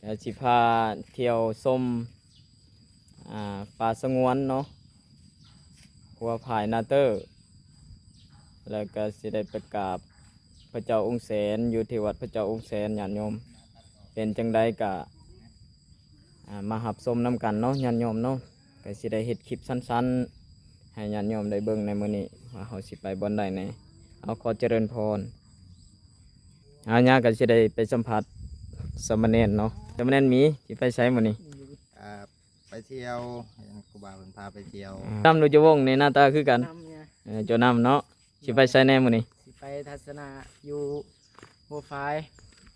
ແລ້ວຊິພາທ່ຽວຊົມ ອ່າ ປ່າສະຫງວນເນາະ ຫົວພາຍນາເຕີ ແລ້ວກໍຊິໄດ້ໄປກາບພະເຈົ້າອົງແສນ ຢູ່ທີ່ວັດພະເຈົ້າອົງແສນ ຍາດໂຍມ. ເປັນຈັ່ງໃດກໍ ອ່າ ມາຮັບຊົມນຳກັນເນາະ ຍາດໂຍມເນາະ. ກໍຊິໄດ້ເຮັດຄລິບສັ້ນໆ ໃຫ້ຍາດໂຍມໄດ້ເບິ່ງໃນມື້ນີ້ ວ່າເຮົາຊິໄປບ່ອນໃດແດ່. ເອົາ ຂໍຈະເລີນພອນ. ເອົາ ຍາກໍຊິໄດ້ໄປສຳພາດສາມະເນນເນາະ. ສາມະເນນໝີ ຊິໄປໃສມື້ນີ້? ອ່າ ໄປທ່ຽວ ເຫັນຄູບາເພິ່ນພາໄປທ່ຽວ. ອ່າ ນຳດູຈະວົງນີ້ໜ້າຕາຄືກັນ. ນຳ ເອີ ເຈົ້ານຳເນາະ. ຊິໄປໃສແດ່ມື້ນີ້? ຊິໄປທັດສະນະຢູ່ຫົວພາຍ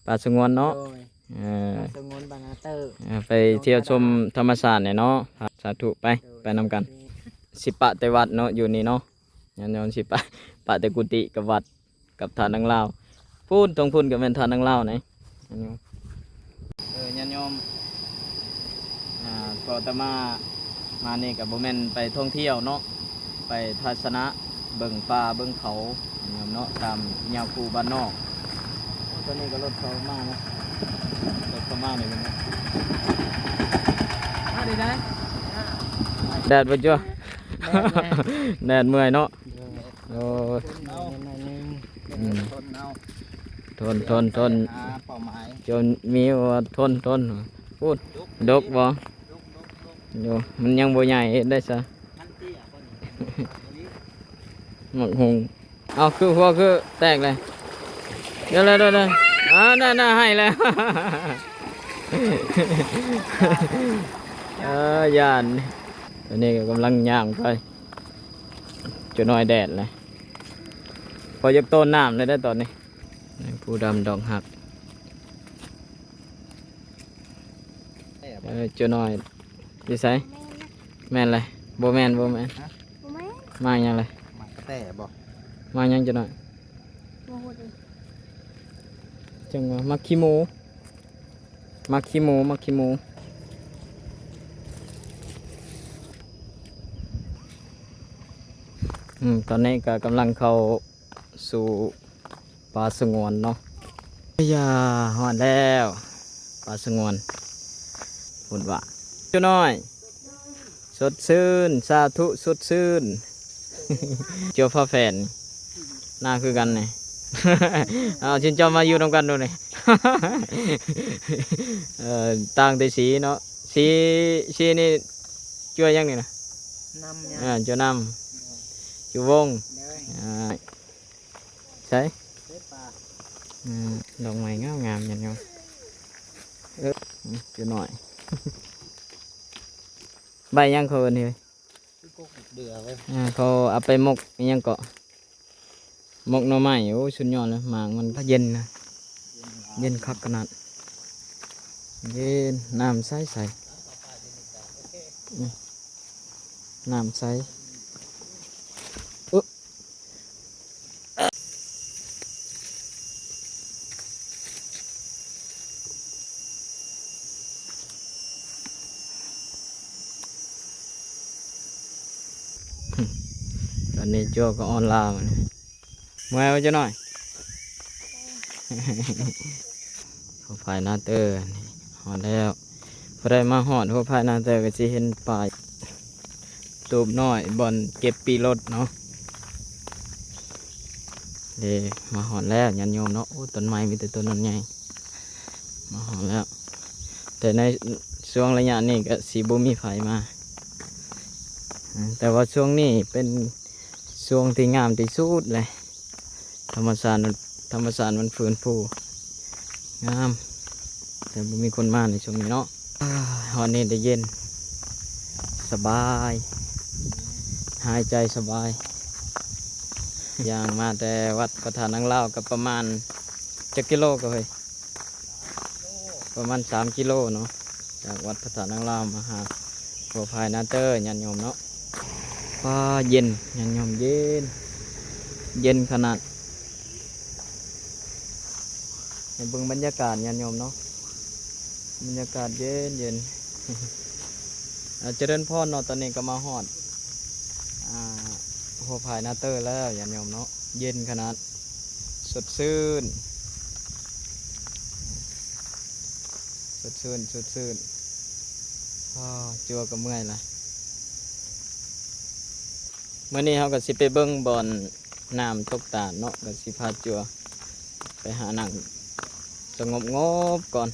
ປ່າສະຫງວນເນາະ. ໂດຍ ເອີ ປ່າສະຫງວນບານນາເຕີ. ເອີ ໄປທ່ຽວຊົມທຳມະຊາດແດ່ເນາະ. ສາທຸ ໄປ ໂດຍ ໄປນຳກັນ. ສາທຸ ຊິປະແຕ່ວັດເນາະ ຢູ່ນີ້ເນາະ. ຍາດໂຍມຊິປະ ປະແຕ່ກຸຕິກັບວັດ ກັບທ່ານາງລາວ. ພຸ້ນ ຕົງພຸ້ນກໍແມ່ນທ່ານາງລາວໃນ. ຍາດໂຍມ ເອີ ຍາດໂຍມ ອ່າ ກໍອາດຕະມາມານີ້ກໍບໍ່ແມ່ນໄປທ່ອງທ່ຽວເນາະ ໄປທັດສະນະເບິ່ງປ່າເບິ່ງເຂົາເນາະ ຕາມແນວຄູບ້ານນອກ. ໂອ້ ຕອນນີ້ກໍລົດເຂົາມາເນາະ ລົດເຂົາມານີ້ເນາະ. ມາໄດ້ໃດ ແດດບໍ່ຈ້ວຍ? ແດດ ແດດເມື່ອຍເນາະ. ໂອ້ຍ ທົນເອົາ ອືມ ທົນເອົາ ທົນ ທົນ ທົນ ຫາເປົ້າໝາຍ ຈົນມີວ່າທົນ ທົນ. ພຸ້ນ ດົກ ດົກບໍ່? ດົກ ດົກ ດົກ ໂຍ ມັນຍັງບໍ່ໃຫຍ່ ເຮັດໄດ້ຊະ ມັນເຕ້ຍບໍ່ນີ້? ໝາກຫຸ່ງ ເອົາ ຄືຫົວຄືແຕກເລີຍ. ດຽວ ດຽວ ດຽວ ດຽວ ອ່າ ນັ້ນ ນັ້ນ ໃຫ້ແລ້ວ. ເອີ ຢ້ານ ຕອນນີ້ກໍກຳລັງຍ່າງໄປ. ຈົນໜ້ອຍແດດແລ້ວ ພໍຢາກໂຕນນ້ຳແລ້ວເດ້ຕອນນີ້. ແມງພູດຳດອກຮັກ ເອີ ຈົນໜ້ອຍ ຢູ່ໃສ? ແມ່ນແຫຼະ ບໍ່ແມ່ນ ບໍ່ແມ່ນ ຮະ? ບໍ່ແມ່ນ ໝາກຫຍັງລະ? ໝາກກະແຕບໍ່? ໝາກຫຍັງຈົນໜ້ອຍ? ບໍ່ຮູ້ເດ້ ຈັ່ງວ່າໝາກຂີ້ໝູ. ໝາກຂີ້ໝູ ໝາກຂີ້ໝູ. ອືມ ຕອນນີ້ກໍກຳລັງເຂົ້າສູ່ປ່າສະຫງວນເນາະ. ຢ່າ ຮອດແລ້ວ ປ່າສະຫງວນ. ພຸ້ນວ່າ ເຈົ້ານ້ອຍ ສົດຊື່ນ ສາທຸ ສົດຊື່ນ. ເຈົ້າຝາແຝດ ໜ້າຄືກັນນີ້. ເອົາ ຊິນເຈົ້າມາຢູ່ນຳກັນດູນີ້. ເອີ ຕ່າງແຕ່ສີເນາະ ສີ ສີນີ້ ເຈົ້າຫຍັງນີ້ນະ? ນຳ ອ່າ ເຈົ້ານຳ ເຈົ້າວົງ. ໂດຍ ອ່າ ໃສ? ເອີ ດອກໄມ້ງາມໆ ຍາດໂຍມ. ເອີ ເຈົ້ານ້ອຍ ໃບຫຍັງເຂົາເອີ້ນນີ້? ຄືກົກເດືອເວີຍ. ອ່າ ເຂົາເອົາໄປໝົກອີ່ຫຍັງເກາະ ໝົກໜໍ່ໄມ້. ໂອ້ ສຸດຍອດເລີຍ ໝາກມັນເຢັນນະ ເຢັນຄັກຂະໜາດ. ເຢັນ ນ້ຳໃສໆ ອືມ ນ້ຳໃສ. ອຶ ຕອນນີ້ໂຈ້ກໍອ່ອນລາວ ເມື່ອຍບໍ່ເຈົ້ານ້ອຍ? ຫົວພາຍນາເຕີ ນີ້ ຮອດແລ້ວ. ຜູ້ໃດມາຮອດຫົວພາຍນາເຕີກໍຊິເຫັນປ້າຍຕູບນ້ອຍ ບ່ອນເກັບປີ້ລົດເນາະ. ເດ້ ມາຮອດແລ້ວຍາດໂຍມເນາະ. ໂອ້ ຕົ້ນໄມ້ມີແຕ່ຕົ້ນໃຫຍ່. ມາຮອດແລ້ວ ແຕ່ໃນຊ່ວງໄລຍະນີ້ກໍຊິບໍ່ມີໃຜມາ ແຕ່ວ່າຊ່ວງນີ້ເປັນຊ່ວງທີ່ງາມທີ່ສຸດເລີຍ. ທຳມະຊາດ ທຳມະຊາດມັນຟື້ນຟູງາມ ແຕ່ບໍ່ມີຄົນມາໃນຊ່ວງນີ້ເນາະ. ອາ ຮອດນີ້ໄດ້ເຢັນສະບາຍ ຫາຍໃຈສະບາຍ. ຍ່າງມາແຕ່ວັດພະທາດນາງລາວກໍປະມານຈັກກິໂລກໍເຮີ້ຍ? ປະມານສາມກິໂລເນາະ ຈາກວັດພະທາດນາງລາວມາຫາຫົວພາຍນາເຕີຍາດໂຍມເນາະ. ຟ້າເຢັນຍາດໂຍມ ເຢັນ ເຢັນຂະໜາດ. ໃຫ້ເບິ່ງບັນຍາກາດຍາດໂຍມເນາະ ບັນຍາກາດເຢັນໆ. ອາ ຈະເລີນພອນເນາະ ຕອນນີ້ກໍມາຮອດ ອ່າ ຫົວພາຍນາເຕີແລ້ວຍາດໂຍມເນາະ. ເຢັນຂະໜາດ ສົດຊື່ນ. ສົດຊື່ນ ສົດຊື່ນ. ອ້າ ຈົວກໍເມື່ອຍລະ. ມື້ນີ້ເຮົາກໍຊິໄປເບິ່ງບ່ອນນ້ຳຕົກຕາດເນາະ, ກໍຊິພາຈົວໄປຫານັ່ງສະຫງົບງົບກ່ອນ.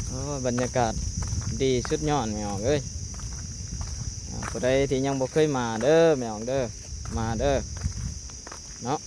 ໂອ້ ບັນຍາກາດດີສຸດຍອດແມ່ອອກເອີຍ. ອາ ຜູ້ໃດທີ່ຍັງບໍ່ເຄີຍມາເດີແມ່ອອກເດີ, ມາເດີເນາະ.